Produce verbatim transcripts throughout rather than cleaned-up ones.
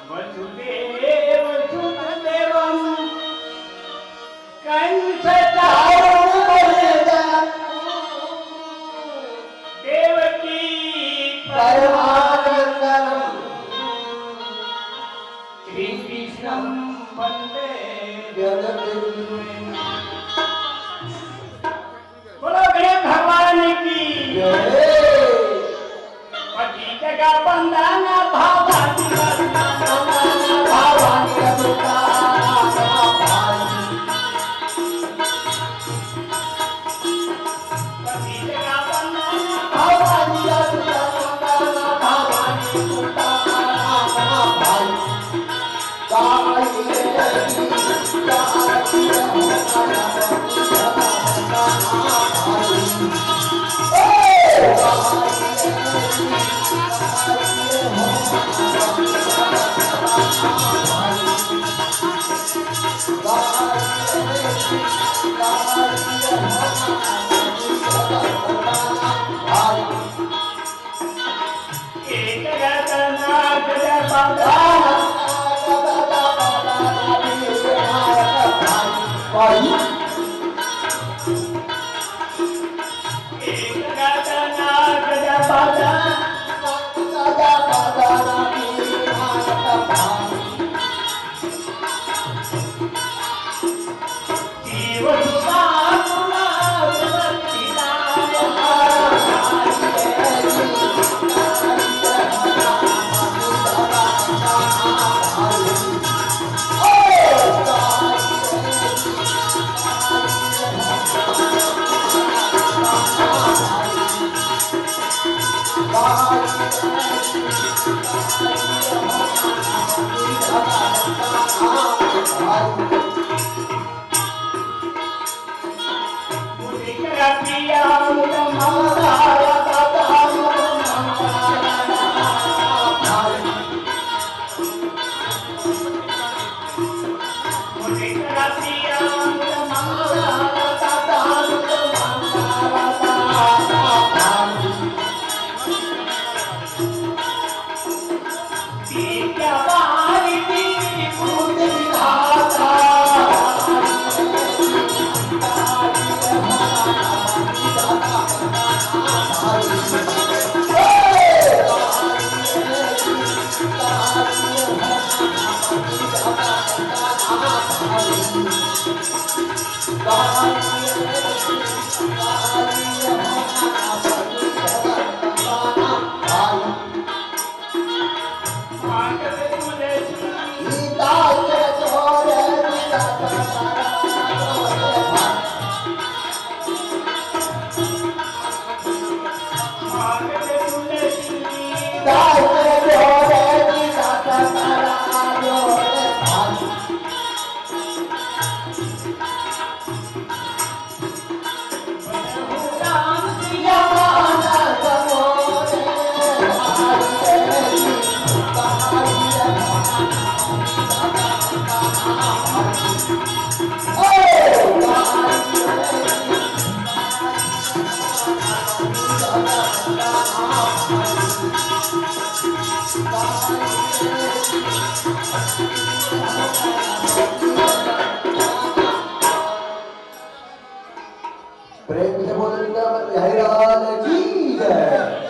वसुदेव सुतदेवं कंसचाणूरमर्दनं देवकी परमानंदं श्रीकृष्णं वंदे जगद्गुरुं। बोलो गणेश भगवान की। जय। पति जगह बंधन भावानी रचना, भावानी रचना, भावानी। पति जगह बंधन भावानी रचना, भावानी रचना, भावानी। प्रेम से बोलो, वृंदावन बिहारी लाल की जय।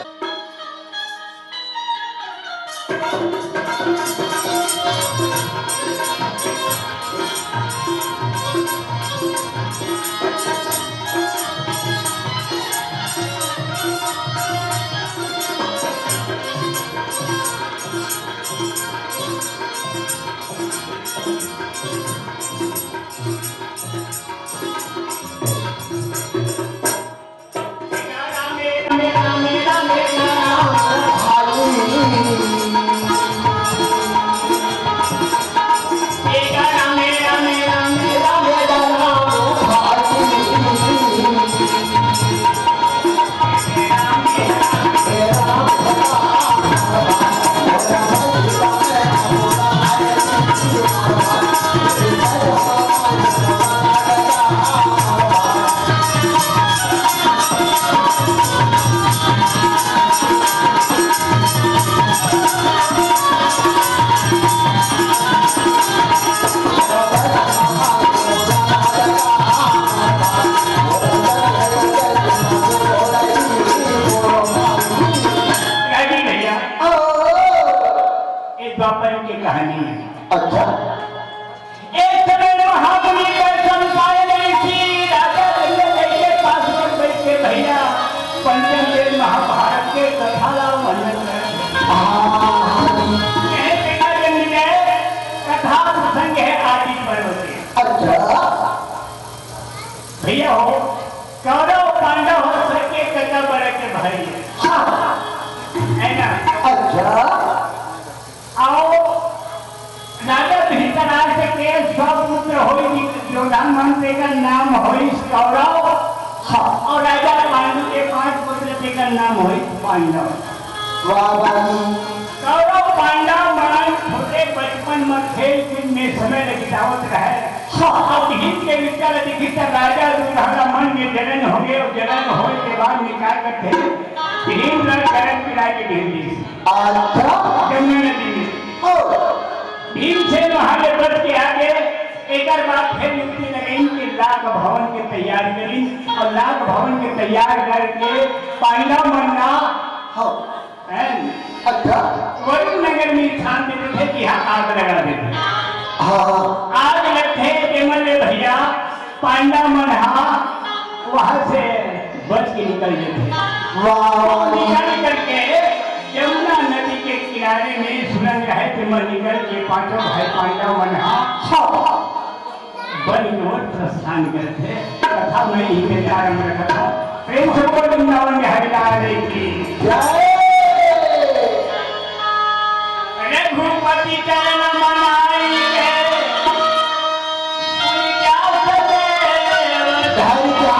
अच्छा। एक समय महामुनि दर्शन पाए नहीं थी, राजा दंडक के पास पर बैठ के भैया पंचम वेद महाभारत के कथा ला वर्णन कर। हाँ। यह कथा जन के कथा प्रसंग है आदि पर्व के। अच्छा। भैया हो, कौरव पांडव हो सबके कका बड़े के भाई है। हाँ। है ना? अच्छा। अउ राजा धृतराष्ट्र के सौ पुत्र होई, योद्धा मन तेकर नाम होई कौरव। हाँ। अउ राजा पांडु के पांच पुत्र तेकर नाम होई पांडव। वाह भाई। कौरव पांडव मन छोटे बचपन में खेल कूद में समय ल बितावत रहे। हाँ। अउ भीम के विचार दिखी त राजा दुर्योधन मन में जलन हो गए, अउ जलन होए के बाद में का करथे, भीम ला जलन पिला के भेज दिस। अच्छा। जमुना नदी में। ओ। भीमसेन वहां ले बच के आ गए। एकर बाद फिर युक्ति लगाइन के लाख भवन के तैयार करिन अउ लाख भवन के तैयार करके पांडव मन ला, हाँ। हैं? अच्छा। वरुण नगर में स्थान दे देथे कि हाँ, आग लगा देथे। हाँ। आग लगथे, तेमन ले भैया पांडव मन हा वहां से बच के निकल जाथे। वाह। निकल करके यमुना नदी के किनारे में सुरंग है, तेमा निकल के पांचों भाई पांडव मन हा बन के ओर प्रस्थान करथे। कथा मैं इही में आरंभ रखत हूँ। प्रेम से बोल वृंदावन बिहारी लाल की जय। रघुपति चरण मनाई के, उनका सदैव धैर्य।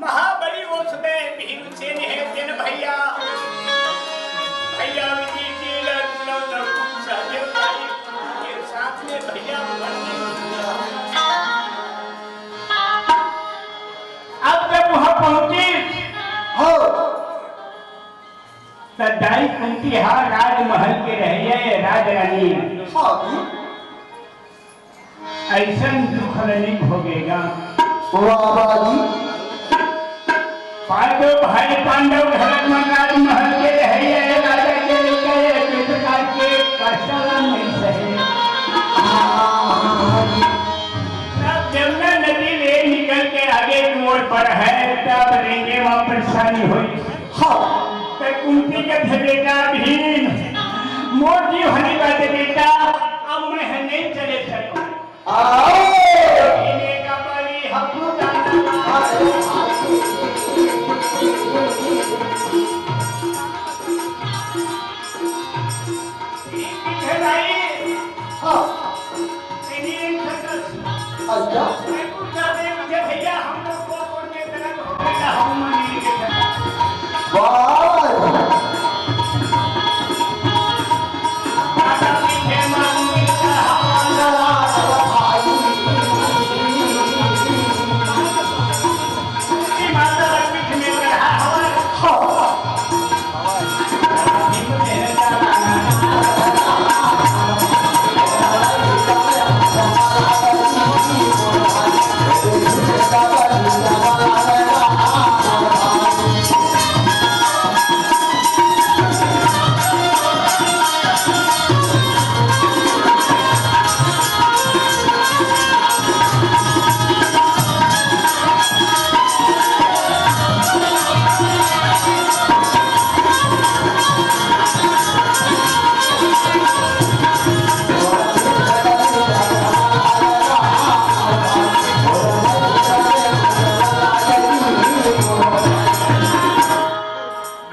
महाबली ओस में भीमसेन हे, तेन भैया, भैया विजय के लड़का लड़का सहदेव भाई के साथ में भैया बन गए। अब जब वहां पहुंचे, हो। त दाई कुंती हा राजमहल के रहिया, राजरानी। हाँ जी। अइसन दुख ल नइ भोगेगा। वाह, वाह जी। पांडव भाई, पांडव घरक मन राजमहल के रहइया हे, राजा के लइका हे, कोई प्रकार के कष्ट ल नइ सहे। तब जमुना नदी ले निकल के आगे की ओर बढ़े हे, तब रेंगे म परेशानी होई। हाँ। त कुंती कथे, "बेटा भीम, मोर जीव हनी बाटे बेटा, अब मैं ह नइ चले सकूं।" आओ। भीम का बलि हपु दाना। भीम कथे, "भाई।" हाँ। अच्छा। मैं पूछा, मैं पूछे, "भैया, हम लोग को कोई में दर्द हो गया, हम नहीं देख सकते।" वाह।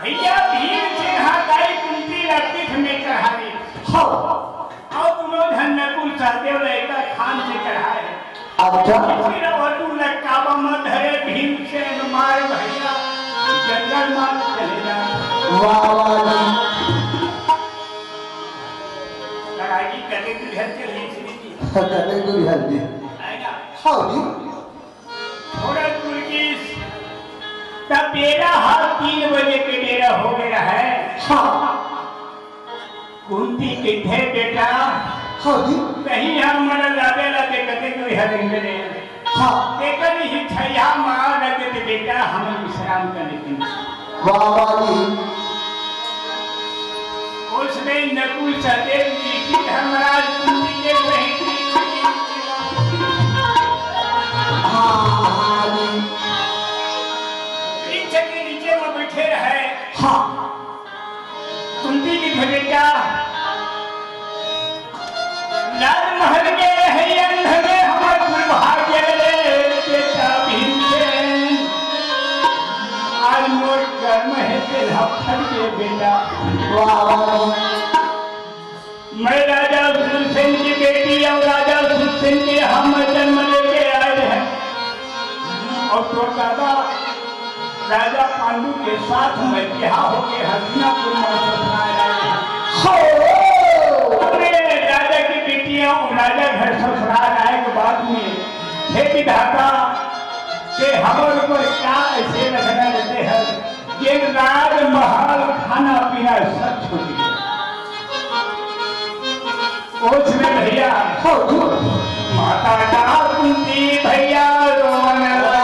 भैया, भीमसेन हा दाई कुंती ला पीठ में चढ़ा दे। हाँ। अउ दुनों झन नकुल सहदेव ला एकर खान से चढ़ाए। अच्छा। फिर अवधू ला काबा म धरे, भीमसेन मार भैया, जंगल म चले जा। वाह, वाह जी। थका नहीं गुरिहार जी। आएगा। हाँ जी। थोड़ा दूर की तब बेरा हा तीन बजे के बेरा हो गया है। हाँ। कुंती कहिथे, "बेटा, हाँ जी। कहीं हम मन लादे लादे कते कोई हरिंदे ने।" हाँ। तेकर ही छैया मार लगे ते बेटा, हम विश्राम कर लेते हैं। वाह, वाह जी। उसने नकुल सहदेव जी की धर्मराज कुंती के सहित हाँ, हाँ जी। वृक्ष के नीचे में बैठे रहे। हाँ। कुंती कहिथे, "बेटा, राजमहल के रहे अंध में हमर दुर्भाग्य रे बेटा भीमसेन। आज मोर कर्म है तेला फल के बेटा।" वाह, वाह, वाह। मैं राजा सुरसेन की बेटी और राजा सुरसेन के यहाँ मैं जन्म लेके आए हैं। और तो दादा राजा पांडु के साथ मैं बिहाव होके हस्तिनापुर में ससुराल आए हैं। हो! अपने राजा की बेटियां और राजा घर ससुराल आए के बाद में, हे विधाता, के हमर ऊपर क्या ऐसे नखरा लेते हैं? ये राजमहल, खाना पीना सब छूट गया। ओझ में भैया, हो, हो। माता का कुंती भैया रोवन लगे।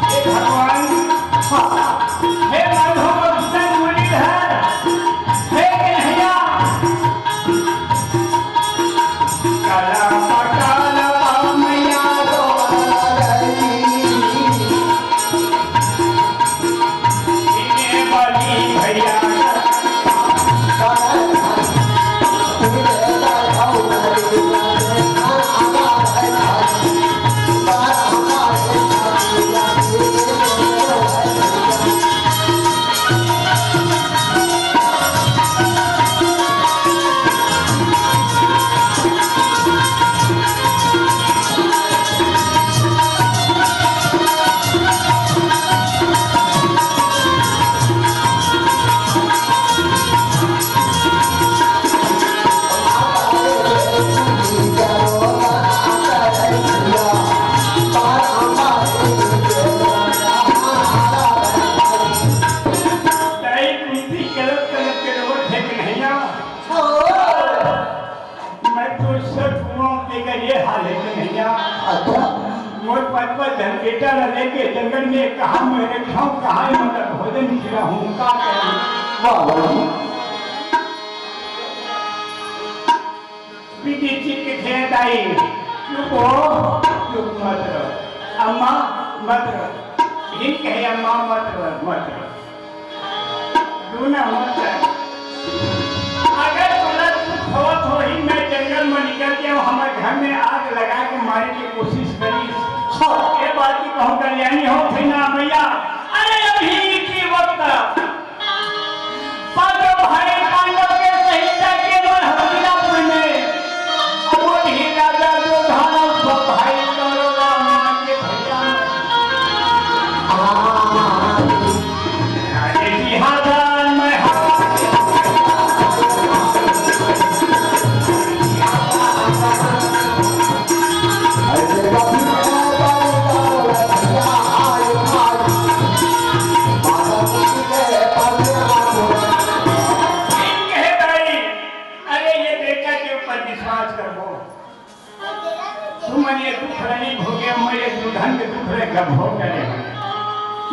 हे भगवान, हे माधव कृष्ण मुरलीधर, हे कन्हैया, काला पकाला मैया रो दाई कुंती कलप कलप के रोवत हे कन्हैया। मैं तो सब कुआं के ये हाल है कन्हैया। अच्छा। मोर पचपन धन बेटा ला लेके जंगल में कहाँ मैं रखा हूँ, कहाँ मतलब भोजन खिला हूँ, का करूँ? वाह, वाह। बीती चित के थे दाई, चुप हो, चुप मत रहो। अम्मा, मत रहो। ठीक है अम्मा, मत रहो, मत रहो। दूना मत रहो। अगर तोला दुख होत होही, मैं जंगल में निकल के हमारे घर में आग लगा के मारे की कोशिश करी। हाँ। ये बात की कहूँ कल्याणी हो थे ना मैया। अरे अभी की वक्त पांचों भाई पांडव के सहित जाके मन हस्तिनापुर में, वो भी राजा दुर्योधन और सब भाई कौरव राम के भैया। राजे सिंहासन में ठीक है भाई, अरे ये बेटा के ऊपर विश्वास करबो। तुमन ये दुख ल नइ भोगे, मैं ये दुर्योधन के दुख ल का भोग डरे हंव।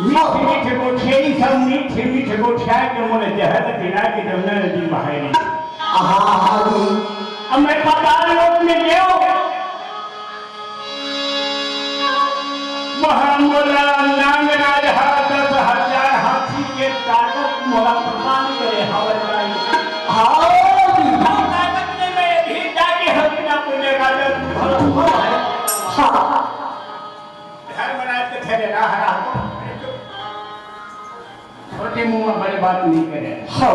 मीठे मीठे गोठियारी सब, मीठे मीठे गोठिया के मोला जहर पिला के जमुना नदी बहाए रहिस। आहा, आहा, जी। अब मैं पाताल लोक में गेंव, वहाँ मोला नागराज हा दस हजार हाथी के ताकत मोला प्रदान करे हवय। हाँ। हाँ, ताकत में मैं भी जाके हस्तिनापुर में राजा हूँ। हाँ। धर्मराज के ठहरे रहा रहा। छोटे मुंह में बड़े नहीं करे। हाँ।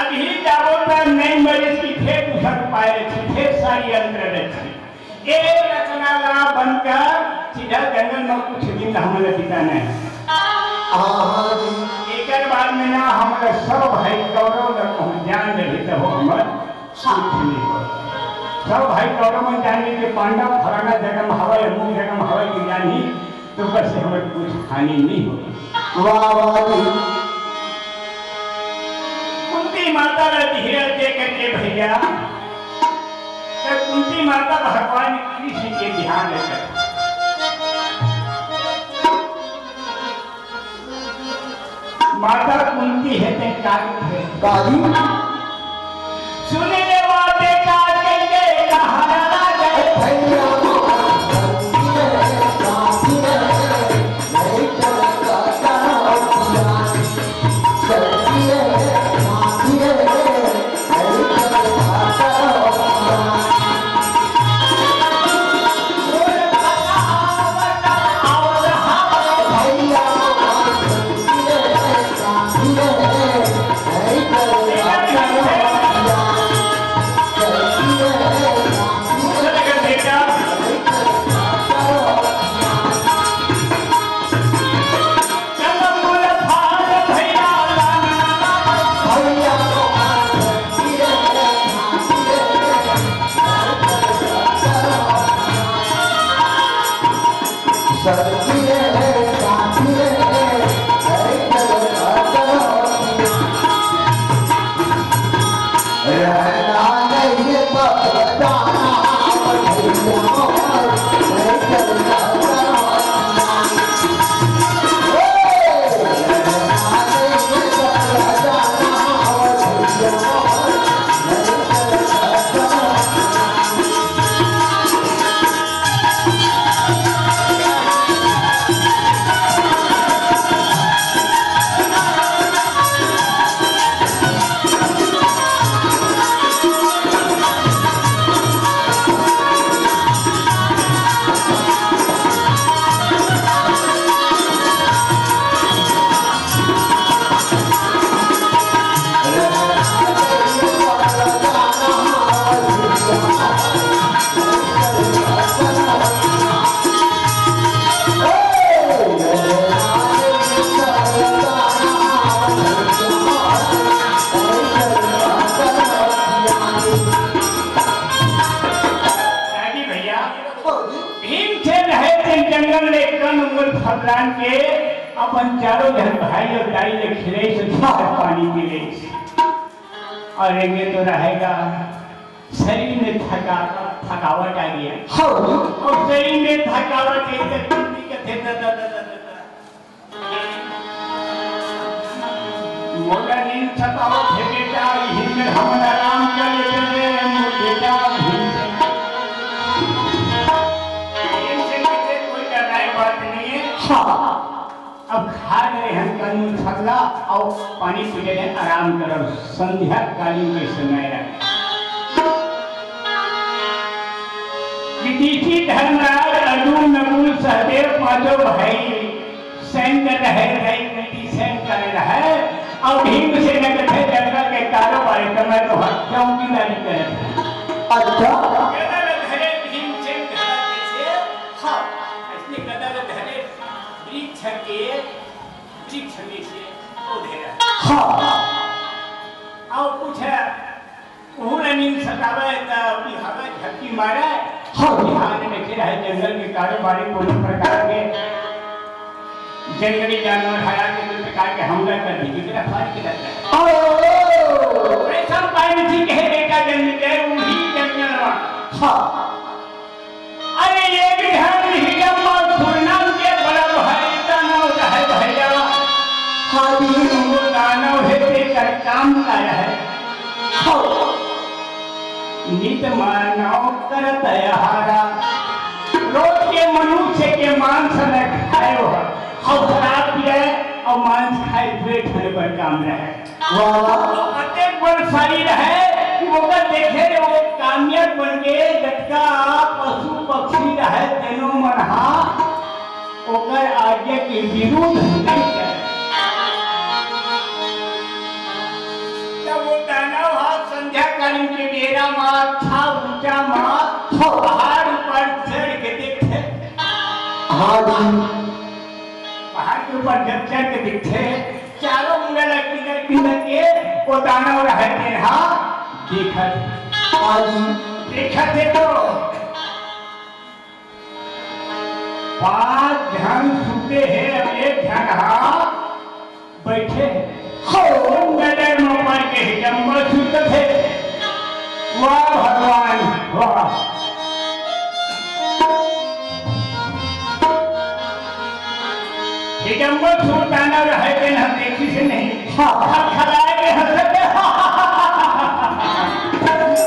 अभी जाबो त नई मरीज की फेर दूसर उपाय रखी, फेर सारी यंत्र रखी। ए रचना ला बंद कर, सीधा जंगल में कुछ दिन हमन ला बिताना हे। हाँ, हाँ जी। एकर बाद में ना हमन ला सब भाई कौरव ला कहूँ जान रही तब हमर कुछ नहीं हो। सब भाई कौरव मन जान रही कि पांडव फलाना जगह में हवय, अमुक जगह में हवय कि जानी, तो बस हमर कुछ हानि नहीं हो। वाह, वाह जी। कुंती माता ला धीरज दे करके भैया, तो कुंती माता भगवान कृष्ण के ध्यान रखत। माता कुंती हे ते काली हे। काली? सुन ले बाते का कहिए कहाना लागे। भैया, रागी भैया, भीमसेन हे तेन जंगल ले कन उंगल फतरान के अपन चारों झन भाई अउ दाई ले खिलेस, खाए पानी पिलेस। अउ एमे तो रहेगा शरीर में थका-, थकावट आ गया। हाँ। अउ शरीर में थकावट हे त कुंती कथे, "the, the, the, the, the, the." मोला नींद सतावत हे बेटा, इही में हमन आराम कर लेते रे, मोर बेटा भीमसेन। भीमसेन कथे कोई डराए बात नहीं है। हाँ। अब खा ले हन कानून छल्ला, अउ पानी पी ले, आराम करब, संध्या कालीन के समय रहे। विदिशी धर्मराज अर्जुन नकुल सहदेव पांचों भाई सैन्य रहे, रहे, विदिशी सैन्य करे रहे, अउ भीमसेन कथे जंगल के कारोबारी, त मैं तो चौकीदारी करत हूँ। अच्छा। गदा ल धरे भीमसेन गदा जैसे, हाँ, ऐसने गदा ल धरे वृक्ष के, वृक्ष में से पौधे रहे। हाँ। अउ कुछ उहू ला नींद सतावे त बिहावे झपकी मारे। हाँ। बिहान में के रहे जंगल के कारोबारी कोनो प्रकार के जंगली जानवर हरा के कोई प्रकार के हमला कर दी, गिरफ्तारी के डर रहे। ओ! ऐसा पानी थी कहे बेटा जंगल के, उही जंगल में। हाँ। अरे, एक झन हिरम्मा सुरनाम के बड़ा भाई दानव रहे भैया। हाँ जी। वो दानव हे, तेकर काम का रहे? हाँ। नित मानव करत आहारा। रोज के मनुष्य के मांस न खाए हो। अउ शराब पिए अउ मांस खाए, दुए ठन बर काम रहे। वाह, वाह। अतेक बलशाली रहे कि ओकर देखे ले वो कामयाब बन के जतका पशु पक्षी रहे तेनो मन हा ओकर आज्ञा के विरोध नहीं करे। तब वो दानव ह संध्याकालीन के बेरा म अच्छा ऊंचा म पहाड़ ऊपर चढ़ के देखथे। हाँ जी। पहाड़ के ऊपर जब चढ़ के देखथे, चारों मुड़ा ला किंजर किंजर के वो दानव रहय तेन ह देखत। हाँ जी। देखत हे तो पांच झन सुते हे, अब एक झन ह बइठे हे। हो, नजर म पड़ के हिडम्बा सुतत हे। वाह भगवान, वाह। हिडम्बा सुरताना रहय तेन ह देखिस नहीं। हाँ। खलखलाए के हंसत हे।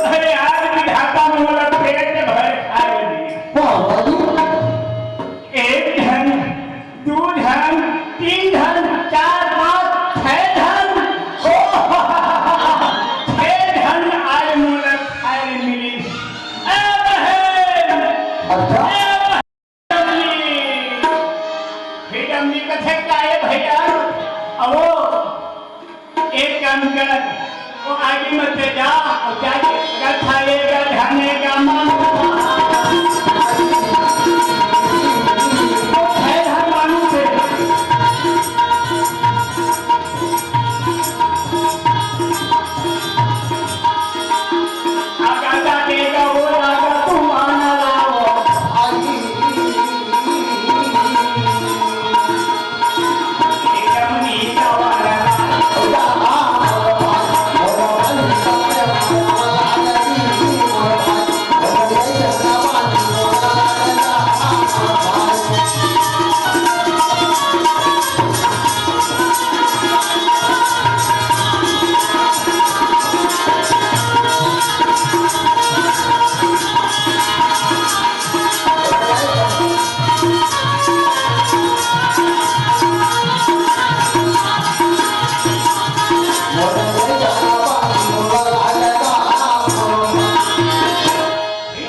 अरे आज विधाता मोला पेट भर खाए दे। वाह, वाह जी। एक झन, दू झन, तीन झन, चार, पांच, छै झन। ओ, छै झन आज मोला खाए मिलिस। ए बहन! अच्छा। ए बहन! हिडम्बी कथे का ए भैया? अवो एक काम कर, वो आगे मत जा, और जाके गठाएगा, ढानेगा, मांगेगा। वो है हर मानू से। आगा जाके का वो लागा तू माना लाओ।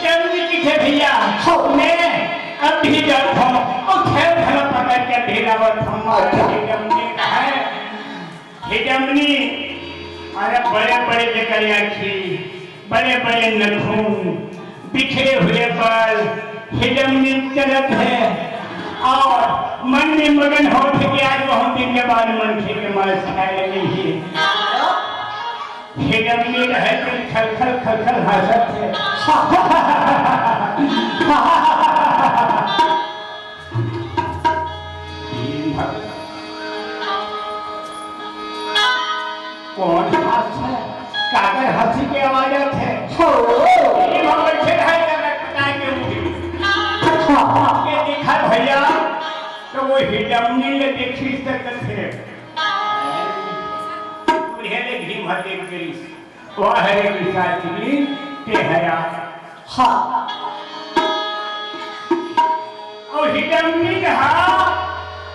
जरूरी की थे भैया, मैं अभी जात हूँ, और खैर भला पकड़ के अभी लावत हूँ, और हिडमनी है, हिडमनी, अरे बड़े बड़े जेकर आँखी, बड़े बड़े नखून, बिखरे हुए बाल, हिडमनी चलत है और मन में मगन होत है कि आज बहुत दिन के बाद मनखे के मांस खाए नहीं है। हिडमनी रहे तो खलखल खलखल हंसत है। कौन हंस है? काकर हंसी के आवाज आत है? हो। ये हम बैठे रहे तो मैं पटाए के उठी। के देखा भैया, तो वो हिडमनी ले देखी सकत है। बुढ़े ले भीम हटे करी। वाह रे पिशाचिनी, ते हया। हाँ। अउ हिडमनी हा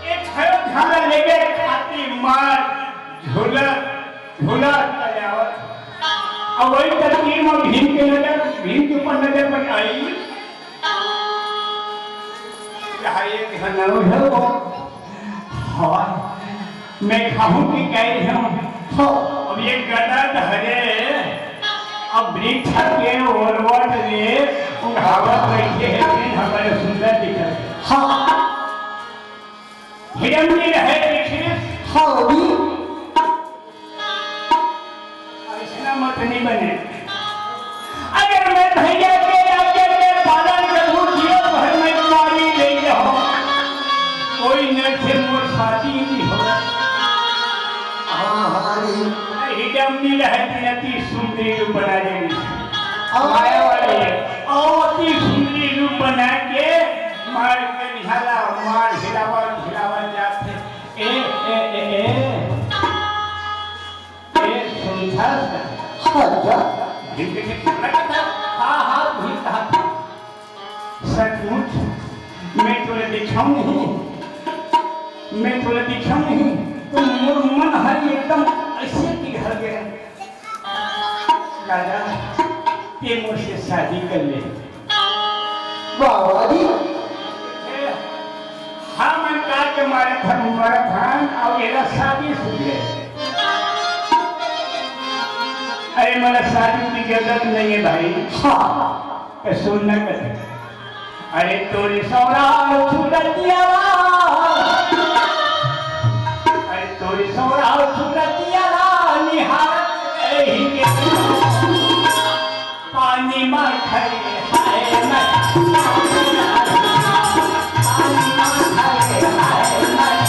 एक ठयो झन लेगे खाती मार झूलत, झूलत चले आवत। अब वही तकलीफ में भीम के नजर, भीम के ऊपर नजर पड़ आई। यहाँ एक झन अउ है वो। हाँ, मैं खाहूं कि कह रहे हूँ। हाँ। अब ये गदद हरे, अब वृक्ष के ओलवट ले उड़ावत रहिथे, हे दिन हमारे सुंदर दिखत। हाँ। हिरन में रहे देखिए। हाँ, अभी। अइसना मत नहीं बने। अगर मैं भैया के आज्ञा के पालन करूं, जीवन भर मैं कुंवारी रही रहूं, कोई नर से मोर शादी नहीं हो। हाँ, हाँ, नहीं। हिरन में रहती अति सुंदरी रूप बना देंगे। हाँ। माया वाली है। और अति सुंदरी रूप बना के मार के निहाला, मार हिलावा, हिलावा जाते। ए, ए, ए, ए। ए, सुनथस? हाँ, जा। भीम के खेत में लगा था। हाँ, हाँ, भीम कहा था। सचमुच, मैं तोला देखाऊं नहीं, मैं तोला देखाऊं नहीं, तो मोर मन हर एकदम ऐसे पिघल गया। राजा, ते मोर से शादी कर ले। बाबा जी। ए, हा, के मारे धन, मारे धन, अउ एला शादी सूझे। अरे, मोला शादी की जरूरत नहीं है भाई। हाँ। तो सुन ना कर। अरे, तोरे सौरा सूरतिया, अरे, तोरे सौरा सूरतिया निहार रही के। पानी मा खड़े हाय मैं, पानी मा खड़े हाय मैं।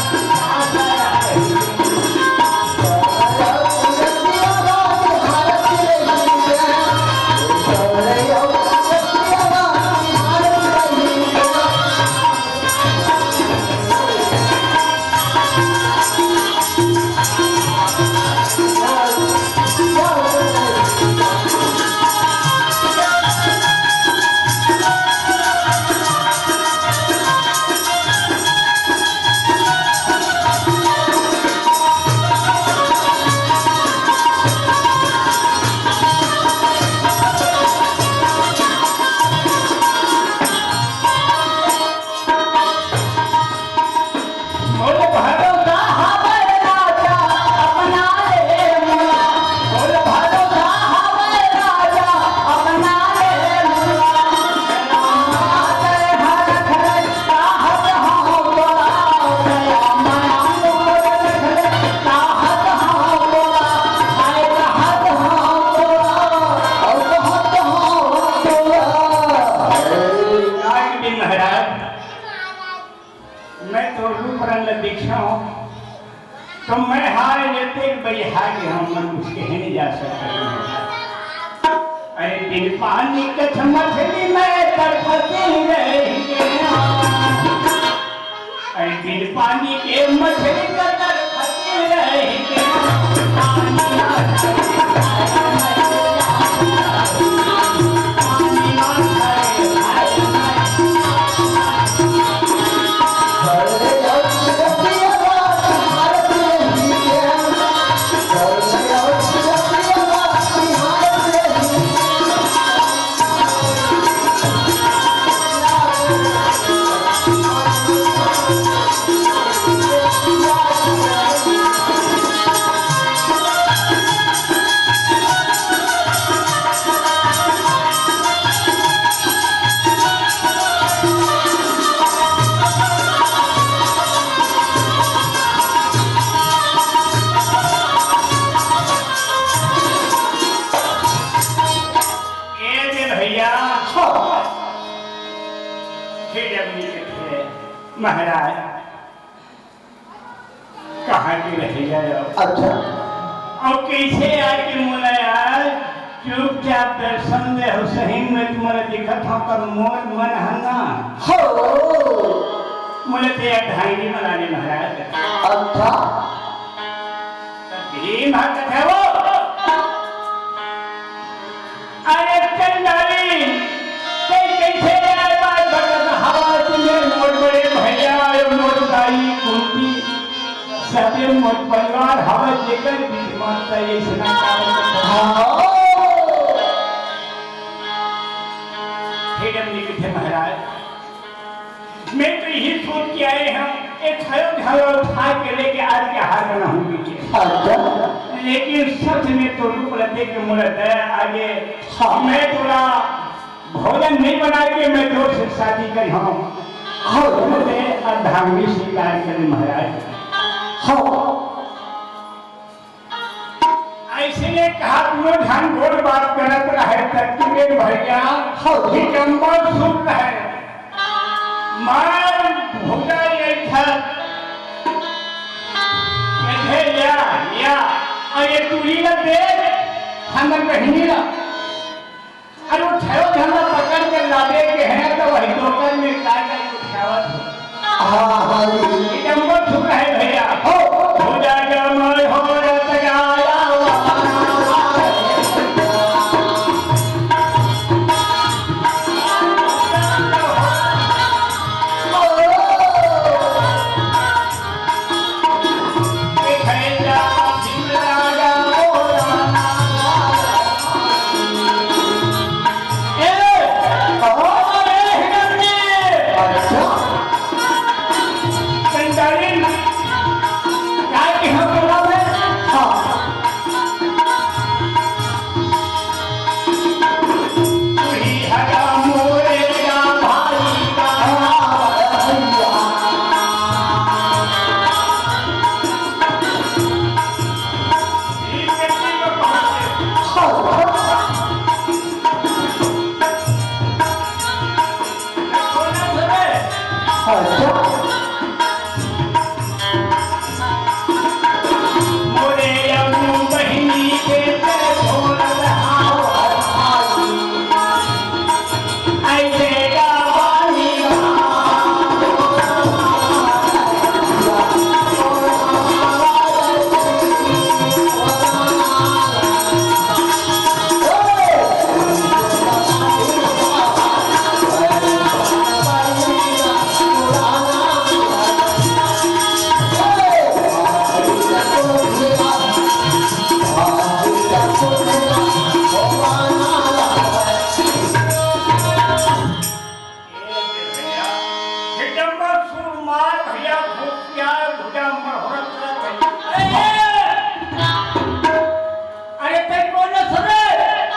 आज भी महाराज, मैं तो रूप रंग देखा हूँ, तो मैं हाय लेते बड़ी हाय के हम मन कुछ कहे नहीं जा सकता। अरे, बिन पानी के मछली मैं तड़पती रह गया। अरे, बिन पानी के मछली का तड़पती रह गया। पानी ना खाए, पानी ना खाए। ए दे भैया, हो। फिर जब ये थे महाराज, कहाँ के रह गए हो? अच्छा। अउ कइसे आके मोला यार चुपचाप दर्शन दे हो? सही में तुम्हारा दिखत हो, पर मोर मन है ना। हो। मोला तो यार ढाई नहीं बना ले महाराज। अच्छा। भीम हा कथे वो। अरे चंडाली, तैं कइसे आय बात बतत हवस? तुमन मोर बड़े भैया अउ मोर दाई कुंती, सबे मोर परिवार हवय, जेकर बीच म तैं अइसना काम करत हवस। हाँ। हे डमनी कथे महाराज, मैं तो यही सोच के आए हूँ, एक हरो झरो उठा के लेके आज के हार बनाऊंगी। अच्छा। लेकिन सच में तो रूप रते के मोला दया आगे। हाँ। मैं तोला भोजन नहीं बना के मैं तोर से शादी करी हूँ। हाँ। मुझे अर्धांगी स्वीकार करी महाराज। हाँ। अइसने कहा, दुनों झन गोठ बात करत रहे, तक कि मेर भैया, हाँ। हिकम्बर सुन रहे। मार भुजा ये छत। ये या, या, अउ ये टूरी ला दे, हमर बहिनी ला। अरे वो छयो झन ला पकड़ के लादे के हे, त वही दोकर में का का उठावत हे। हाँ, हाँ, ये डम्बर छू रहे भैया। हो, हो जा डम्बर हो रत गाया।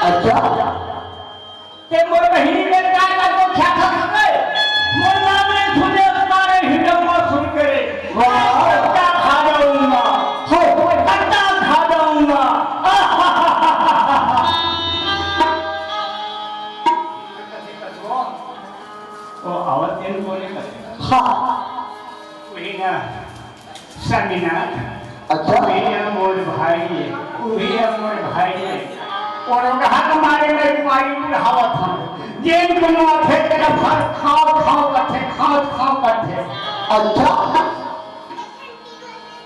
अच्छा। ते मोर बहिनी में का का तो ख्या खा खा गए? मोर नाम में सुने मारे हिडम्बासुर करे। वाह। कच्चा खा जाऊंगा। हो, कच्चा खा जाऊंगा। ओ आवत दिन बोले करे। हाँ। वही ना। स्वामीनाथ, अच्छा। उही ह मोर भाई हे, उही ह मोर भाई हे। अउ ओकरा के मारे में पानी बुढ़ावत हन। जेन कोनो आथे तेला भर खाव, खाव करथे, खाव, खाव करथे। अच्छा।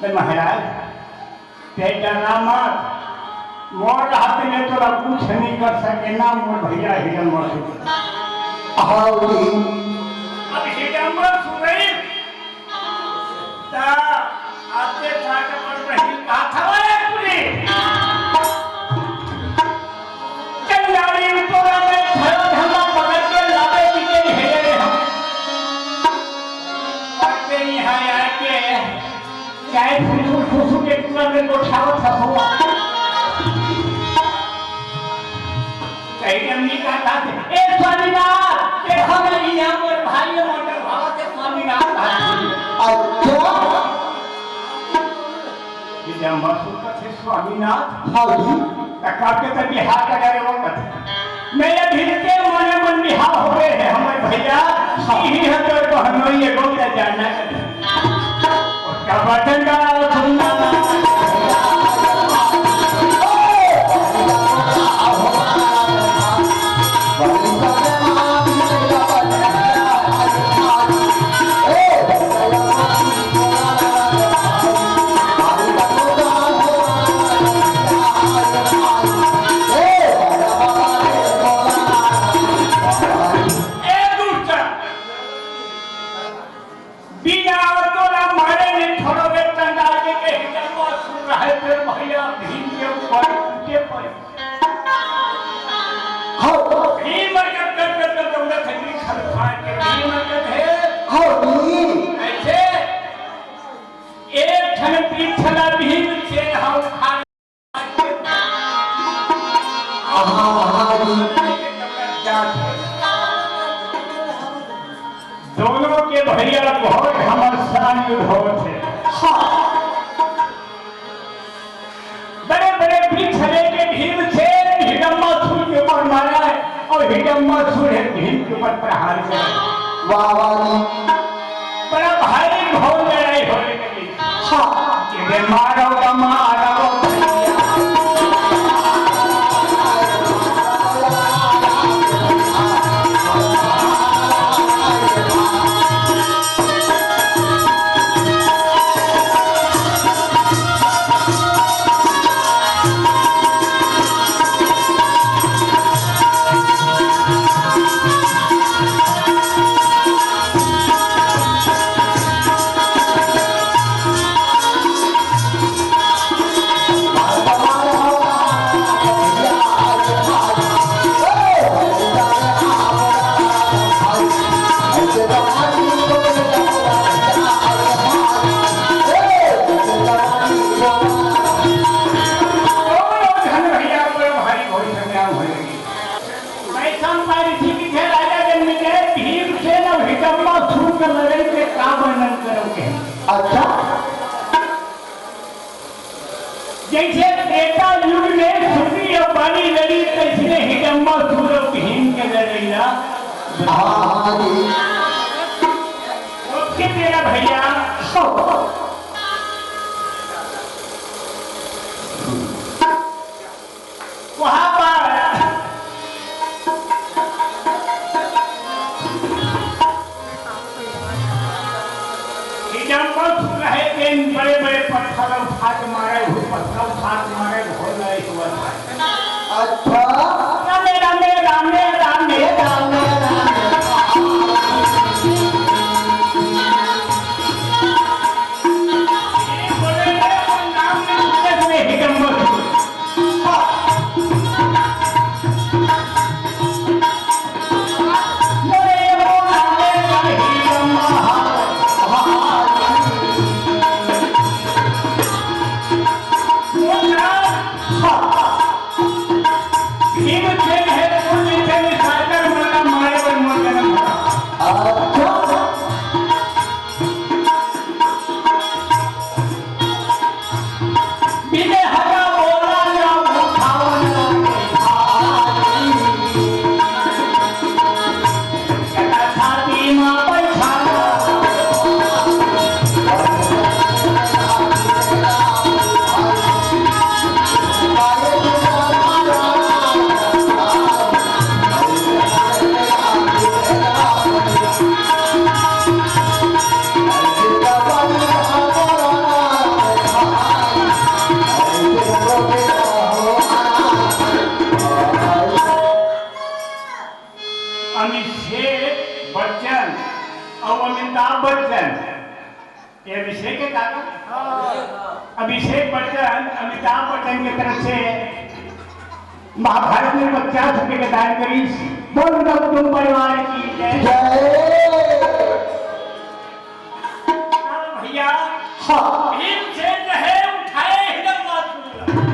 बे महाराज, ते डरना मत, मोर हाथ में तोला कुछ नहीं कर सके ना, मोर भैया हिरन मत। हाँ जी। अब हिरन मत सुनई। त आते ठाट पर बहिन का था रे पुलिस? चंडाली टोला में खड़ा धंधा पकड़ के लावे पीटे हेरे हम। आते यहाँ आके चाहे फुसुर फुसुर के टोला में गोठावत था हो। कहीं अम्मी का था, "ए स्वामीनाथ, देखो ना, ये यहाँ पर भाई है, मोटर भावा से स्वामीनाथ भाई।" अच्छा। ये जब मसूर का थे स्वामीनाथ, हाँ जी। त काटे त बिहार का डरे वो कथे। मैं ये भिड़ते मने मन बिहार हो गए हैं, हमारे भैया, हाँ। यही है तो बहनोई ये लोग का जानना कथे। बिना तोला मारे नहीं छोड़ोगे, चंडाल के कहीं जब वो सुन रहा है, फिर भैया भीम के ऊपर टूटे पड़े। हाँ। भीम के कर कर कर दौड़त है, निखर फाड़ के भीम के थे। हाँ, भीम। ऐसे एक ठन पीछला भीम से हम खा दोनों के भैया बहुत घमसान युद्ध होत हे। हाँ। बड़े बड़े वृक्ष लेके भीमसेन हिडम्बासुर के ऊपर मारा है और हिडम्बासुर है भीम के ऊपर प्रहार करे। वाह, वाह जी। बड़ा भारी घोर लड़ाई होने लगी। हाँ। कि रे मारो का मारो। दोनों झन भैया बड़ भारी भोज संग्राम होय लगे। वैशंपायन ऋषि के राजा जन्मेजय, भीमसेन अउ हिडम्बासुर के लड़ाई के का वर्णन करोगे? अच्छा। जैसे त्रेता युग में सुग्रीव अउ बाली लड़ी, तैसने हिडम्बासुर अउ भीम के लड़ाई ला। हाँ, हाँ जी। ओके तेरा भैया। वहाँ पर हिडम्बासुर रहे, तेन बड़े-बड़े पत्थर उठा के मारे, वो पत्थर उठा के मारे, घोर नहीं हुआ था। अच्छा। रामे, रामे, रामे, रामे, रामे, रामे। भीमसेन हे, वो जिनके निशाचर मन ला मारे बर मोर जनम धरा। अच्छा। बिने हगा बोला ना उठावन लागे भाई। छाती मा बैठाला। अभिषेक बच्चन अउ अमिताभ बच्चन, ये अभिषेक हे का? अभिषेक बच्चन अमिताभ बच्चन के तरफ से महाभारत में पचास रुपए का दान करिस। बोल उनका कुटुंब परिवार की जय। जय। भैया, हाँ। भीमसेन हे उठाए हिरन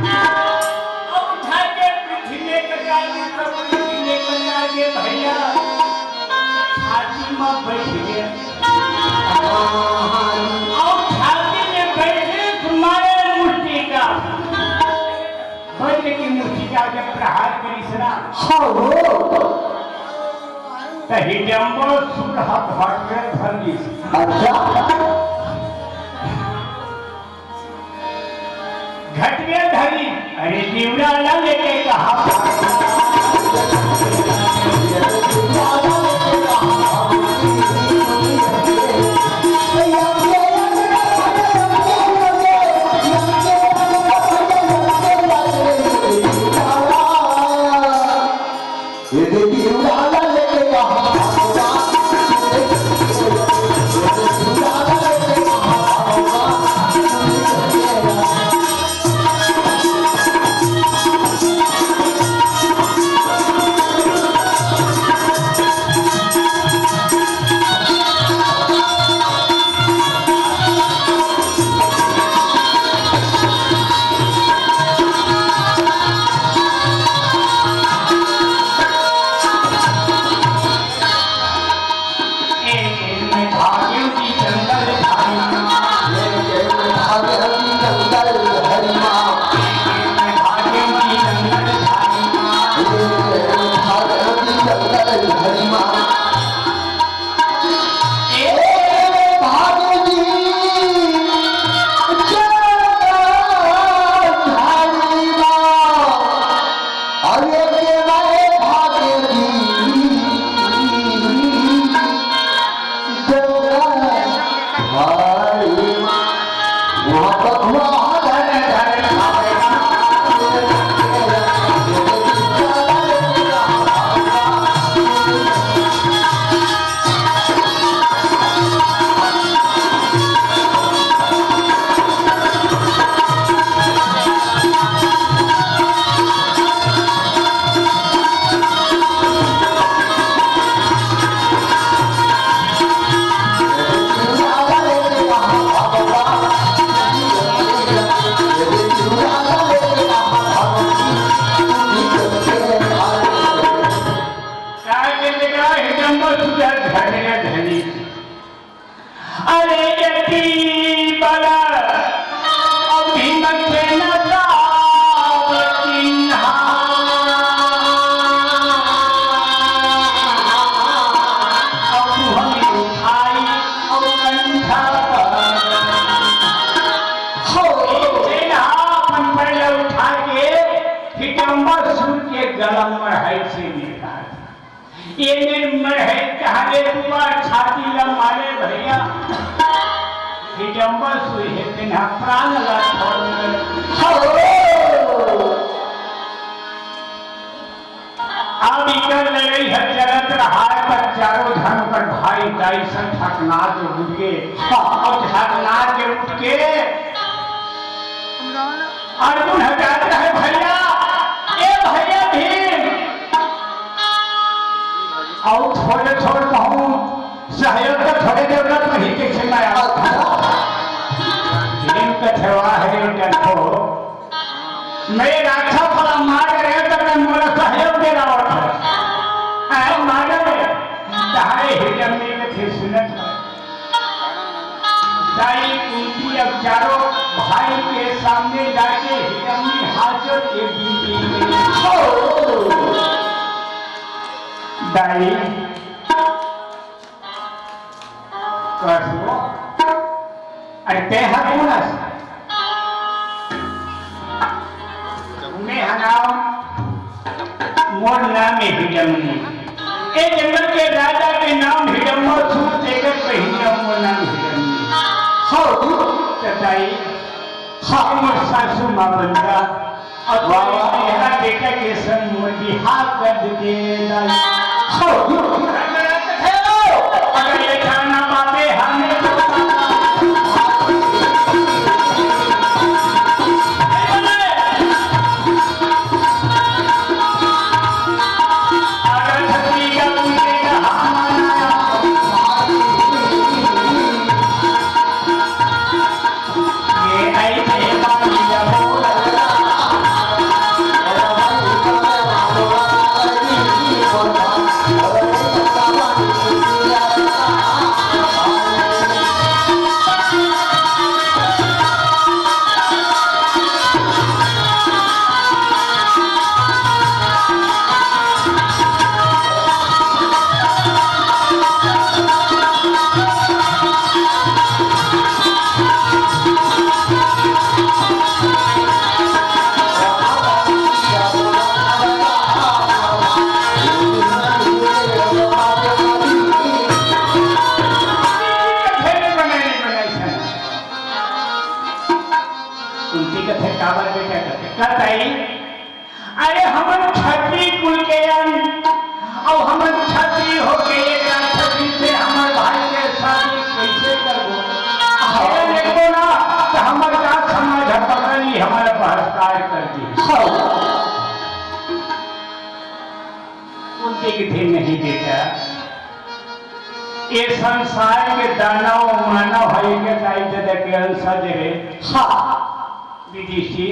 नाथ। अब उठा के पृथ्वी में कटा के, प्रभु पृथ्वी में कटा के भैया छाती में बैठ गया। अब छाती में बैठे तुम्हारे मुट्ठी का वज्र की मुट्ठी का जब प्रहार करिस ना, हाँ हो। त हिडिम्बासुर ह भट में धर लिस। अच्छा। घट में धरी, अरे जीवरा ला लेके कहाँ भागा? अरे यति बल अउ भीमसेन दाव चिन्हा। अउ हम उठाई अउ कंठा पर। हो, सेना अपन पहले उठा के हिडिम्बासुर के गला में है से निकाल। ये मेर मरहे कहाँ रे बुआ, छाती ला मारे भैया। हिडिम्बासुर हे तेन ह प्राण ला छोड़ दे। हो! अब इकर लड़ाई ह चलत रहा है, पर चारों धर्म कर भाई ताई सब झकनार के उठ के, हाँ। और झकनार के उठ के अर्जुन ह जात रहे, "भैया, ए भैया भीम, अउ थोड़े थोड़ कहूँ सहयोग तो थोड़े देर तक नहीं, कैसे मैं आऊँ?" भीम कथे, "वाह रे डंठो, मैं राक्षस वाला मार रहे तो मैं मोला सहयोग में जाके हिरनी हाजत के बीबी में। हो। दाई, कसो। अरे, ते हर कोन अस? मैं हनाव, मोर नाम है हिरनी। ए जंगल के राजा के नाम हिरम्मा सूर, तेकर पहिया मोर नाम हिरनी। हो, त दाई, हाँ, मोर सासू माँ बन जा। अउ वाह, वाह। मेरा बेटा के संग मोर बिहाव कर दे दाई। हो, अगर ये जाना बातें हमें उल्टी कथे काबर बेटा कथे? कथई, अरे हमन छत्री कुल के अन, अउ हमन छत्री होके एक राक्षसी से हमर भाई के शादी कैसे करबो? अगर देखबो ना, त हमर का समाज ह पकड़ ली, हमर बहिष्कार कर दी। हो। उल्टी कथे नहीं बेटा, ये संसार के दानव मानव है के दाई ददा के अंश रे। हाँ। विदेशी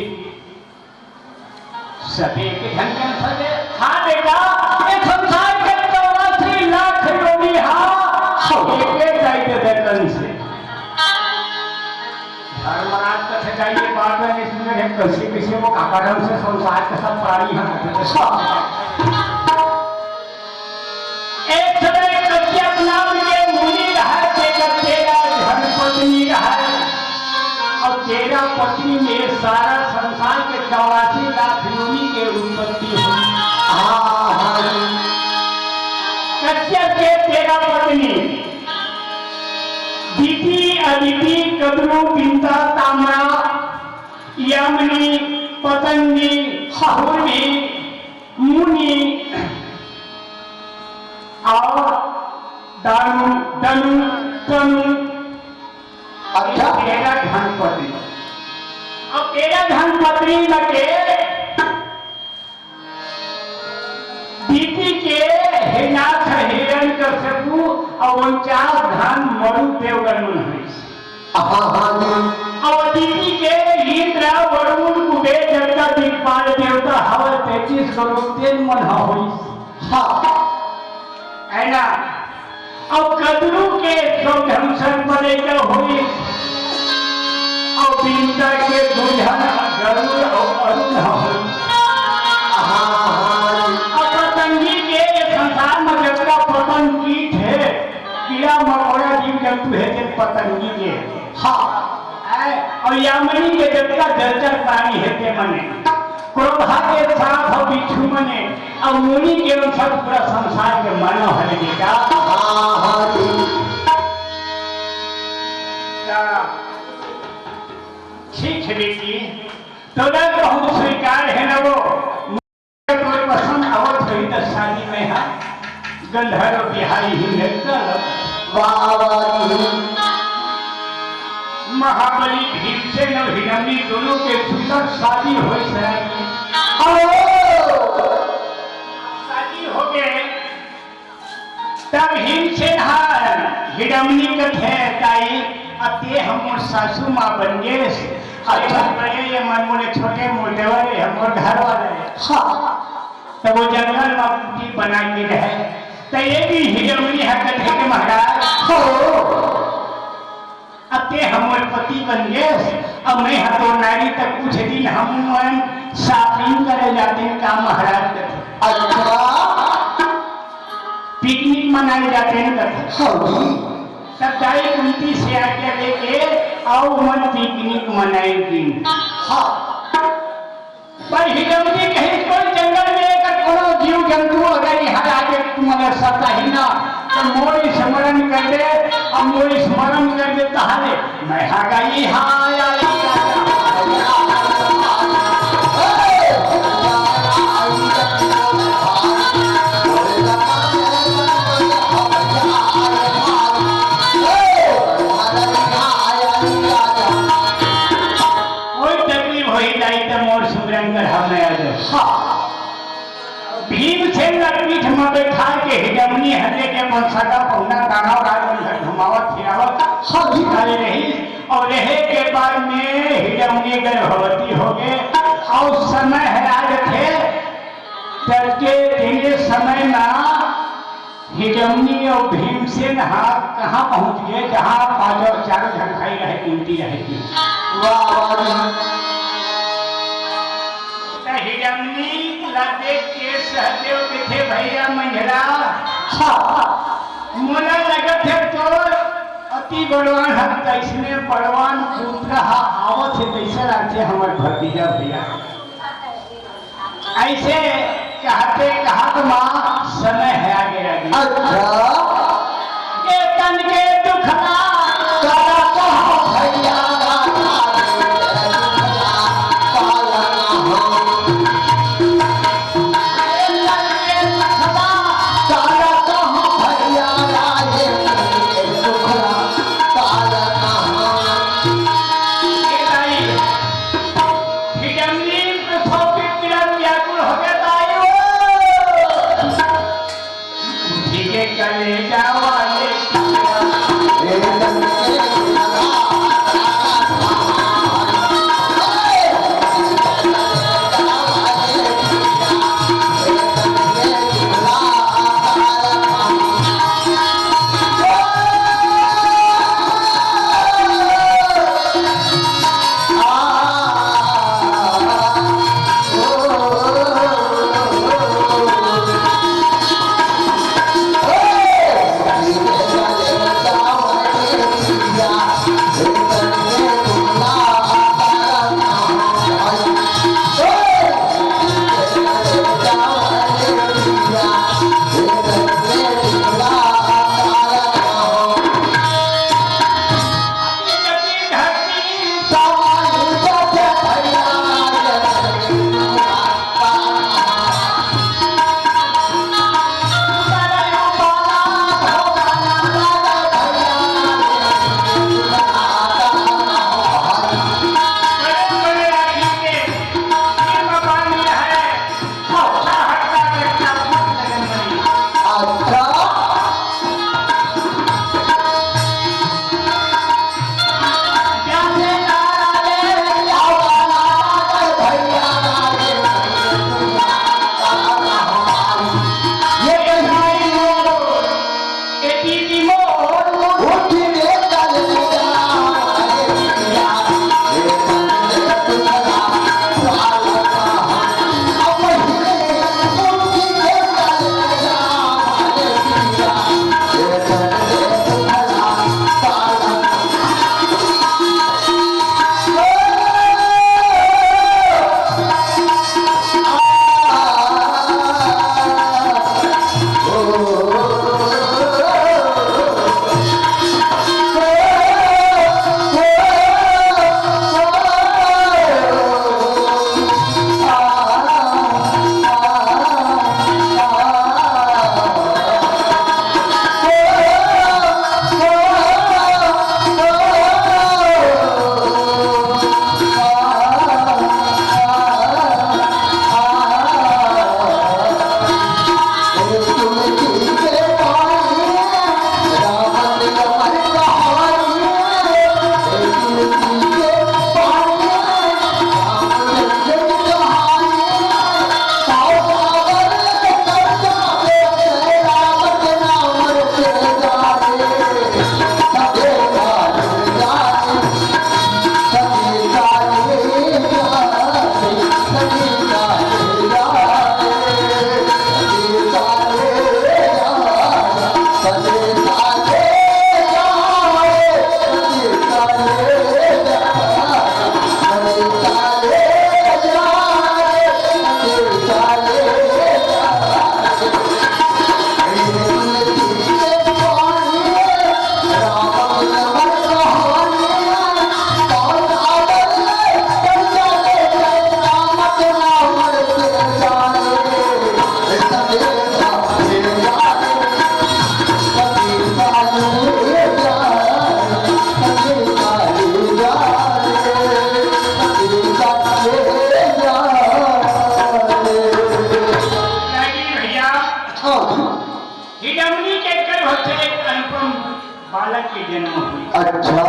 सबे के धन के अंश रे। हाँ बेटा, ये संसार के चौरासी लाख योनि हा, हाँ। एक दाई ददा के अंश। धर्मराज कथे जाइए बात में इसमें है, कैसे कैसे वो काकाराम से संसार के सब प्राणी हैं। एक समय कश्यप नाम के मुनि रहे, तेकर तेरह झन पत्नी रहे, अउ तेरह पत्नी में सारा संसार के चौरासी लाख योनि के उत्पत्ति हुई। हाँ, हाँ। कश्यप के तेरह पत्नी, दीति, अदिति, कदरू, बिंता, ताम्रा, यामिनी, पतंगी, हहुरी, मुनि अउ दानु, दनु, तनु। अच्छा। तेरह झन पत्नी। अब तेरह झन पत्नी में के दीति के हिरणाक्ष हिरण्यकश्यपु अउ उनचास झन मरु देवगन मन होइस। हाँ, हाँ जी। अउ दीति के इंद्र, वरुण, कुबेर जतका दिक्पाल देवता हवय, तैंतीस करोड़ तेन मन ह होइस। हाँ। है ना? अउ कदरू के सौ झन संपदेकर होइस, अउ बिंता के दू झन गरुड़ अउ अरुण ह होइस। हाँ, हाँ। अउ पतंगी के ये संसार में जतका पतंग कीट हे, कीड़ा मकोड़ा जीव जंतु हे, ते पतंगी के। हाँ। है? अउ यामिनी के जतका जलचर प्राणी हे, ते मने। क्रोधा के सांप अउ बिच्छू मने, अउ मुनि के अनुसार पूरा संसार के मानव हरे बेटा। हाँ, हाँ जी। त ठीक हे बेटी, तोला कहूँ स्वीकार हे न वो, कोई पसंद आवत होही त शादी में हा गंधर्व बिहारी ही मिलता। वाह, वाह जी। महाबली भीमसेन अउ हिरणी दोनों के सुंदर शादी होइस हे। अहो! शादी होगे, तब भीमसेन ह हिरणी कथे, "ताई, अब ते ह मोर सासू माँ बन गेस। अच्छा। बड़े ये मन मोले छोटे मोर देवर हे, मोर घर वाला हे।" हाँ। तब वो जंगल में कुटी बना के रहे। त ये भी हिरणी ह कथे के महाराज, हो, अब ते हमर पति बन गेस, अब मैं ह तो नारी तक कुछ दिन हम मन shopping करे जाते हैं का महाराज कथे। अच्छा। Picnic मनाए जाते हैं कथे। हाँ जी। तब दाई कुंती से आज्ञा लेके अउ मन picnic मनाए दिन। हाँ। पर हिडौनी कहीं कोई जंगल में अगर कोनो जीव जंतु अगर यहाँ आके तुम्हारा सताही ना, तो मोरी स्मरण कर दे, और मोरी स्मरण कर दे, तहाले मैं हा गई, हाँ, या, या, या, या। कोई तकलीफ होई जाई त मोर सुमरन कर हम नया दे। हाँ। भीमसेन ला पीठ म बैठा के हिडमनी हरे के अपन सगा पहुना दानव राज मन घर घुमावत फिरावत सब झिकारे रही। और रहे के बाद में हिडमनी गर्भवती हो गए। और समय है आज थे तब के दिन समय ना हिडमनी और भीमसेन हा कहाँ पहुँच गए, जहाँ पाँचों चारों झन भाई रहे, कुंती रहे थी। वाह, वाह जी। त हिडमनी ला देख के सहदेव कथे, "भैया मंझला, हाँ। मोला लगत है तोर अति बलवान है, तैसने बलवान पुत्र हा आवत है, तैसे लागथे हमर भतीजा भैया।" ऐसे कहते कहत मा समय है आगे आगे। अच्छा। ए तन के दुखला, काला कहो भैया, काला कहो। ए तन के दुखला, काला कहो भैया, ए तन के दुखला, काला कहो। ए ताई, हिडमनी प्रसव के पीड़ा व्याकुल हो गया ताई हो। ठीक है, कल रागी भैया, हाँ। हिडमनी के कर होथे एक अनुपम बालक के जन्म होइस। अच्छा।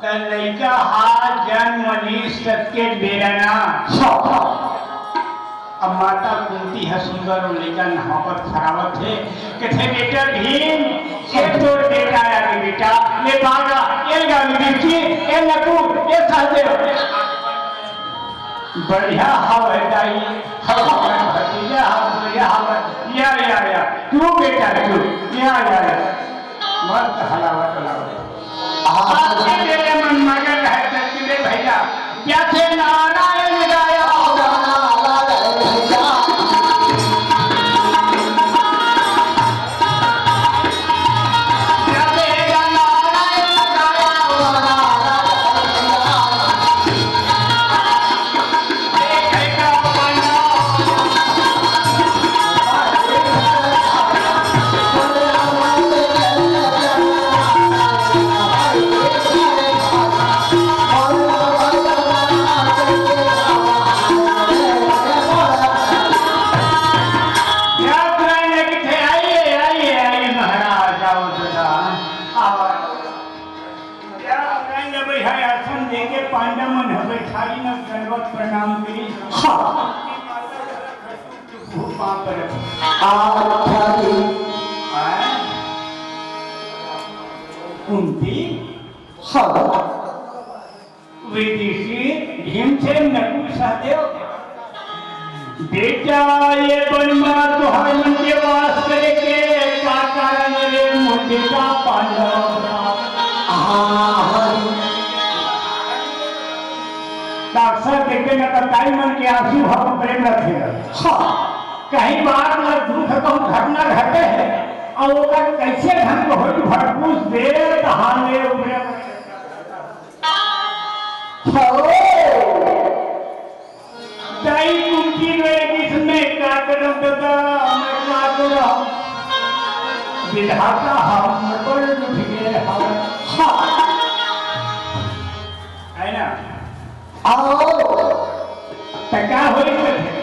त लइका हा जन्म लिस ततके बेरा ना। हाँ। अब माता कुंती ह सुंदर ओ लइका नहावत खरावत हे, कथे, "बेटा भीम, ये तोर बेटा आगे बेटा, ये बागा, ये गावी बिरकी, ये नकुल, ये सहदेव।" बढ़िया हवय दाई, हवय भतीजा, हवय बढ़िया हवय। या, या, या, तू बेटा, तू, या, या, या। मस्त हलावत, हलावत। आज के बेरे मन मगन रहय, चल के ले भैया, जैसे नारायण गाया। या प्राण लगे थे, आइए, आइए, आइए महाराज, आओ दादा, आओ। या प्राण लगे है, आसन देके पांडा मन ह बैठारी न दंडवत प्रणाम करी। हाँ। वो पाप पर। आठारी। आय? कुंती? हाँ। विदिशी भीमसेन नकुल सहदेव, बेटा, ये वन मा तुहर मन के वास करे के का कारण रे, मोर बेटा पांडव? हाँ, हाँ। डॉक्टर साहब देखे न, त दाई मन के आंसू ह प्रेम रखे। हाँ। कहीं बात न दुख, कहूँ घटना घटे हे, अउ ओकर कैसे ढंग होई, भरपूस दे, तहाँ ले उबरे। हओ। दाई कुंती रोए, बीच में का करम दादा, मैं का करम? विधाता हम बड़ दुख गए हम। हाँ। है ना? आओ। त का होई कथे?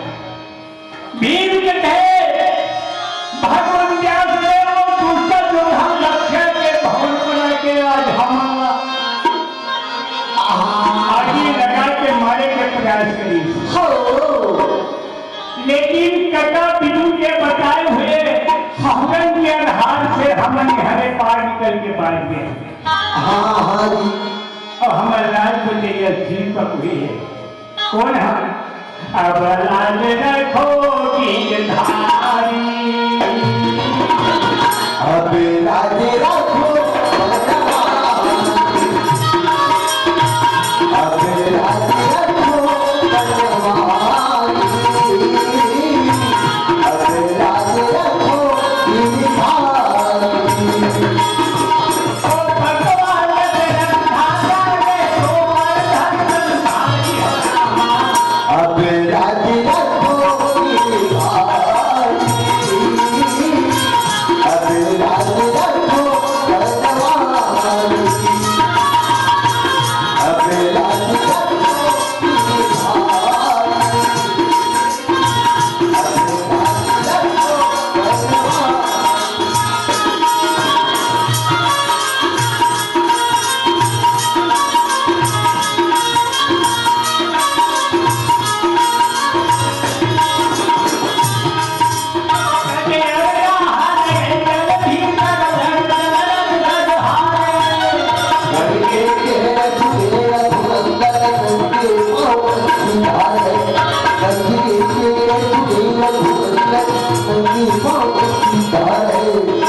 भीम कथे, भगवान व्यास देव दुष्ट दुर्धन रक्षा के भवन बना के आज हम आगी लगा के मारे के प्रयास करी। हो। लेकिन कका विदुर के बताए हुए हवन के आधार से हमन हरे पार निकल के बाहर गए। हाँ, हाँ जी। अब हमर राज को चाहिए दीपक हुई है। कौन है? अब लाज रखो गिरधारी। अब लाज रखो बनवारी। अब लाज रखो बनवारी। अब लाज रखो गिरधारी।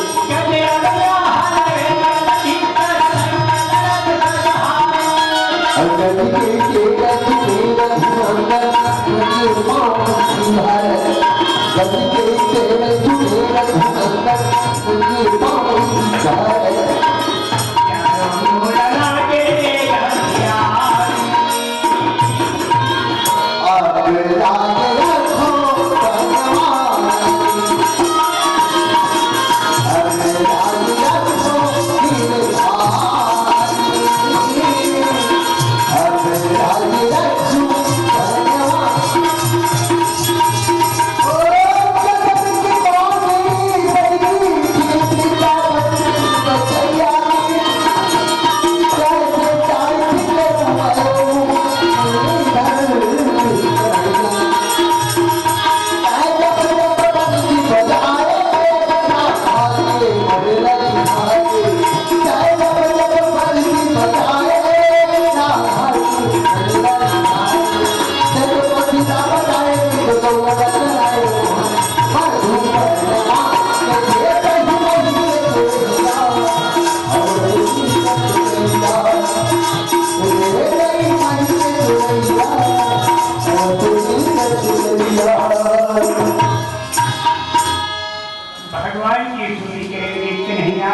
भगवान की स्तुति करेंगे कन्हैया।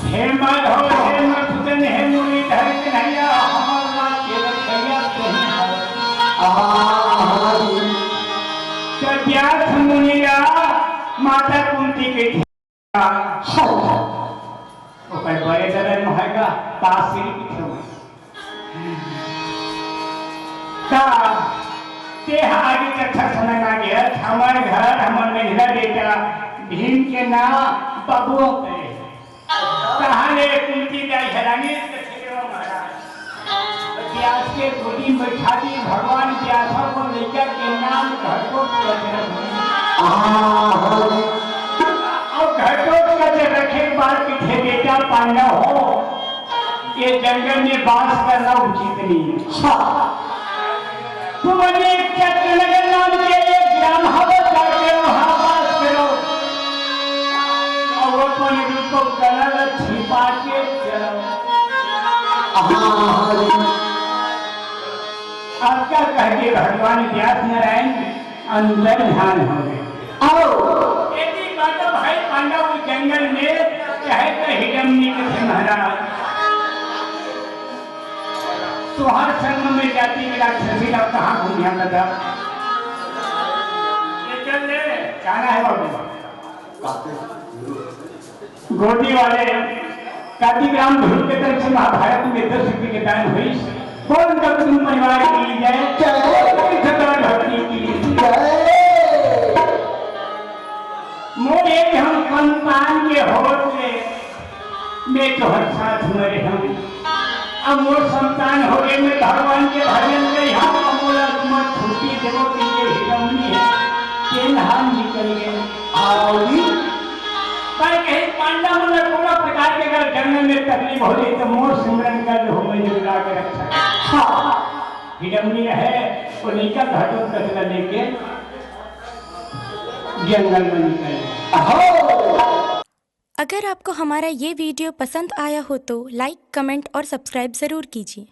हे माधव, हे मधुसूदन, हे मुरलीधर कन्हैया, हमर नाथ के रखैया तोही हर। तो व्यास मुनि ला माता कुंती के ओकर बड़े ददा मोहगा तासीर किथे हुआ। का तेहा आगे कथा समझ ना गया। हमर घर, हमर मेघला बेटा भीम के ना बबुआ करे। कहाँ ले कुंती जाय हरानी के खेलवा महाराज। व्यास के गोदी में बैठा दी, भगवान व्यास को लेकर के नाम घटोत्कच रख दिया। और घटोत्कच रखे के बाद किथे बेटा पांडव हो, ये जंगल में बास करना उचित नहीं है। तुमने चक्रनगर नाम के एक ग्राम हवस जाके वहाँ बास करो। और अपन रूप कला ला छिपा के चलो। आपका कह के भगवान व्यास नारायण अंतर ध्यान हो गए। आओ। यदि बात भाई पांडव जंगल में कहे तो हिरण्य के महाराज। तुहार संग में जाति में राक्षसी ला कहाँ घूमिया बता? ये चल ले, जाना है बाबू। गोदी वाले कांतिग्राम ध्रुव के तरफ से महाभारत में दस रुपये के दान हुई। बोल उनका कुटुंब परिवार की जय। जय। भगवान भक्ति की जय। मोर एक हम संतान के होत ले मैं तोहर साथ में रहूं। अब मोर संतान हो गए, मैं भगवान के भजन गई हम, अब मोला मत छुट्टी देवो कि ये हिरमनी है, तेन हम निकल गए। आओगी। पर कहीं पांडा मन ला कोनो प्रकार के अगर जंगल में तकलीफ हो जाए तो मोर सिमरन कर हो, मैं जुड़ा के रक्षा। हाँ। हिरमनी है, वो लेकर घटोत्कच ला लेके जंगल में निकल गए। अगर आपको हमारा ये वीडियो पसंद आया हो तो लाइक, कमेंट और सब्सक्राइब ज़रूर कीजिए।